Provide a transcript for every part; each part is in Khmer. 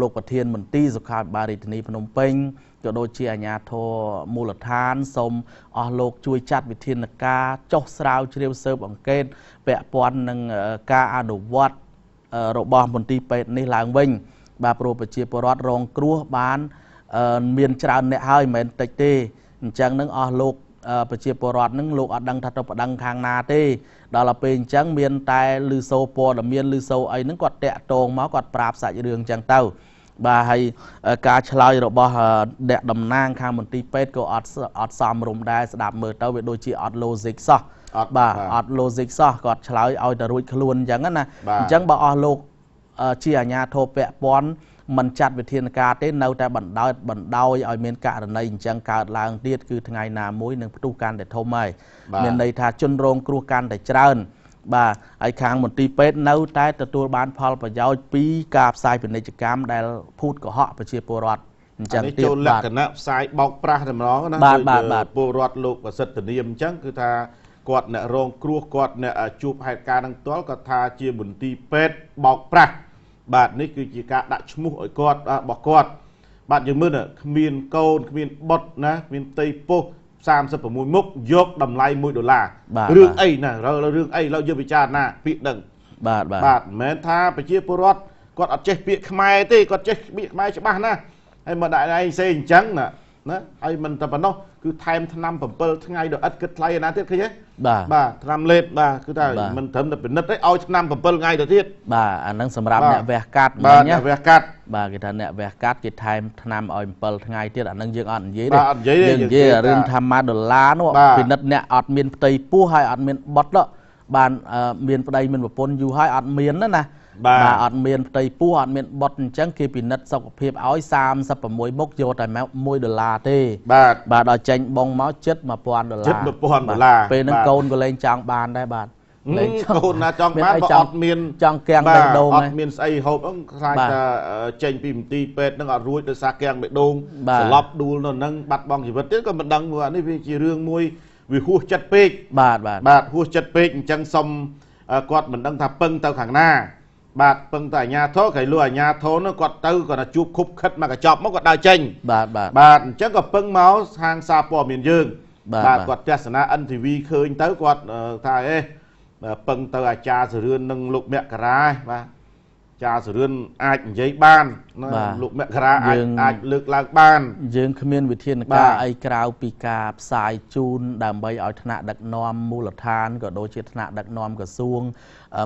លោកប្រធានមន្ទីរសុខាភិបាលរាជធានីភ្នំពេញក៏ដូចជាអាជ្ញាធរមូលដ្ឋានសូមអស់លោកជួយចាត់វិធានការចុះស្រាវជ្រាវស៊ើបអង្កេតពាក់ព័ន្ធនឹងការអនុវត្តរបស់មន្ទីរពេទ្យនេះឡើងវិញបាទព្រោះប្រជាពលរដ្ឋរងគ្រោះបានមានច្រើនអ្នកហើយមិនមែនតិចទេអញ្ចឹងនឹងអស់លោកប្រជាពលរដ្ឋនឹងលោកអត់ដឹងថាទៅប្តឹងខាងណាទេដល់ទៅពេលអញ្ចឹងមានតែលឺសូព័ត៌មានលឺសូអីហ្នឹងគាត់តាក់ទងមកគាត់ប្រាប់សាច់រឿងអញ្ចឹងទៅបាទហើយការឆ្លើយរបស់អ្នកតំណាងខាងមន្ទីរពេទ្យក៏អត់សមរម្យដែរស្ដាប់មើលទៅវាដូចជាអត់ logic សោះបាទអត់ logic សោះគាត់ឆ្លើយឲ្យតែរួចខ្លួនអញ្ចឹងណាអញ្ចឹងបើអស់លោកជាអាជ្ញាធរពាក់ព័ន្ធមិនចាត់វិធានការទេនៅតែបណ្ដោយឲ្យមានករណីអញ្ចឹងកើតឡើងទៀតគឺថ្ងៃណាមួយនឹងផ្ទុះកាន់តែធំហើយមានន័យថាជនរងគ្រោះកាន់តែច្រើនបាទហើយខាងមន្ទីរពេទ្យនៅតែទទួលបានផលប្រយោជន៍ពីការផ្សាយពាណិជ្ជកម្មដែលភូតកុហកប្រជាពលរដ្ឋអញ្ចឹងទៀតចូលលក្ខណៈផ្សាយបោកប្រាស់តែម្ដងណាពលរដ្ឋលោកប្រសិទ្ធនាមអញ្ចឹងគឺថាគាត់អ្នករងគ្រោះគាត់អ្នកជួបហេតុការណ៍នឹងផ្ទាល់គាត់ថាជាមន្ទីរពេទ្យបោកប្រាស់បាទនេះគឺជាការដាក់ឈ្មោះឲ្យគាត់របស់គាត់បាទយើងមើលគ្មានកូនគ្មានបុត្រណាគ្មានផ្ទៃពោះ36មុខយកតម្លៃ1ដុល្លាររឿងអីណារឿងអីឡើយយើងពិចារណាពាក្យដឹងបាទបាទមិនមែនថាប្រជាពលរដ្ឋគាត់អត់ចេះពាក្យខ្មែរទេគាត់ចេះពាក្យខ្មែរច្បាស់ណាស់ហើយមកដាក់ឯងសេអញ្ចឹងណាណាហើយមិនតែប៉ុណ្ណោះគឺថែមថ្នាំ7ថ្ងៃដល់ឥតគិតថ្លៃឯណាទៀតឃើញទេបាទថ្នាំលេបបាទគឺថាមិនត្រឹមតែពិនិត្យទេឲ្យថ្នាំ7ថ្ងៃទៅទៀតបាទអាហ្នឹងសម្រាប់អ្នកវះកាត់បាទអ្នកវះកាត់បាទគេថាអ្នកវះកាត់គេថែមថ្នាំឲ្យ7ថ្ងៃទៀតអាហ្នឹងយើងអត់និយាយទេយើងនិយាយរឿងថា1ដុល្លារនោះពិនិត្យអ្នកអត់មានផ្ទៃពោះហើយអត់មានបុត្របានមានប្តីមានប្រពន្ធយូរហើយអត់មានណាបាទអត់មានផ្ទៃពោះអត់មានបុត្រអញ្ចឹងគេពិនិត្យសុខភាពឲ្យ36មុខយកតែ1ដុល្លារទេបាទបាទដល់ចេញបងមកជិត1000ដុល្លារជិត1000ដុល្លារពេលហ្នឹងកូនក៏លែងចង់បានដែរបាទលែងកូនណាចង់បានបើអត់មានចង់គាំងបេះដូងអត់មានស្អីហូបហ្នឹងខ្លាចថាចេញពីមន្ទីរពេទ្យហ្នឹងអត់រួចដោយសារគាំងបេះដូងស្លាប់ដួលនៅហ្នឹងបាត់បង់ជីវិតទៀតក៏មិនដឹងព្រោះអានេះវាជារឿងមួយវាហួសចិត្តពេកបាទបាទបាទហួសចិត្តពេកអញ្ចឹងសុំគាត់មិនដឹងថាពឹងទៅខាងណាបាទពឹងតែអាញាធរក្រៃលួអាញាធរនោះគាត់ទៅគាត់ទៅជួបខុបខិតមកកញ្ចប់មកគាត់ដើរចេញបាទបាទបាទអញ្ចឹងក៏ពឹងមកខាងសារព័ត៌មានយើងបាទគាត់ទស្សនា NTV ឃើញទៅគាត់ថាអេពឹងទៅអាចារ្យសរឿននិងលោកមករាបាទចាសរឿនអាចនិយាយបានលោកមករាអាចលើកឡើងបានយើងគ្មានវិធានការអីក្រៅពីការផ្សាយជូនដើម្បីឲ្យថ្នាក់ដឹកនាំមូលដ្ឋានក៏ដូចជាថ្នាក់ដឹកនាំក្រសួង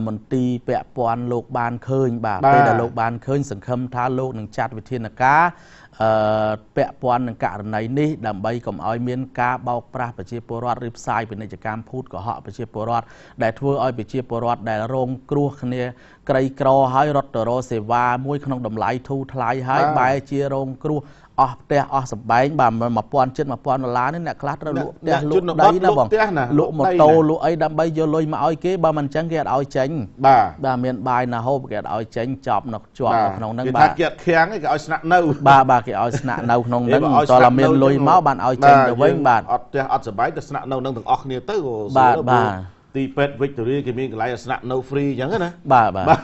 មន្ទីរពាក់ព័ន្ធលោកបានឃើញបាទពេលដែលលោកបានឃើញសង្ឃឹមថាលោកនឹងចាត់វិធានការពាក់ព័ន្ធនឹងករណីនេះដើម្បីកុំឲ្យមានការបោកប្រាស់ប្រជាពលរដ្ឋឬផ្សាយពាណិជ្ជកម្មភូតកុហកប្រជាពលរដ្ឋដែលធ្វើឲ្យប្រជាពលរដ្ឋដែលរងគ្រោះគ្នាក្រីក្រហើយរត់ទៅរកសេវាមួយក្នុងតម្លៃធូរថ្លៃហើយបែរជារងគ្រោះអស់ផ្ទះអស់សម្បែងបាទ1000ជិត1000ដុល្លារនេះអ្នកខ្លះត្រូវលក់ផ្ទះលក់ដីណាបងលក់ម៉ូតូលក់អីដើម្បីយកលុយមកឲ្យគេបើមិនអញ្ចឹងគេអត់ឲ្យចេញបាទបាទមានបាយណាហូបគេអត់ឲ្យចេញចប់នៅជាប់នៅក្នុងហ្នឹងបាទគេថាគេអត់ខាំងទេគេឲ្យស្នាក់នៅបាទបាទគេឲ្យស្នាក់នៅក្នុងហ្នឹងតើមានលុយមកបានឲ្យចេញទៅវិញបាទអត់ផ្ទះអត់សប្បាយទៅស្នាក់នៅនឹងទាំងអស់គ្នាទៅបាទបាទទីពេទ្យវិកតូរីគេមានកន្លែងស្នាក់នៅ free អញ្ចឹងណាបាទបាទ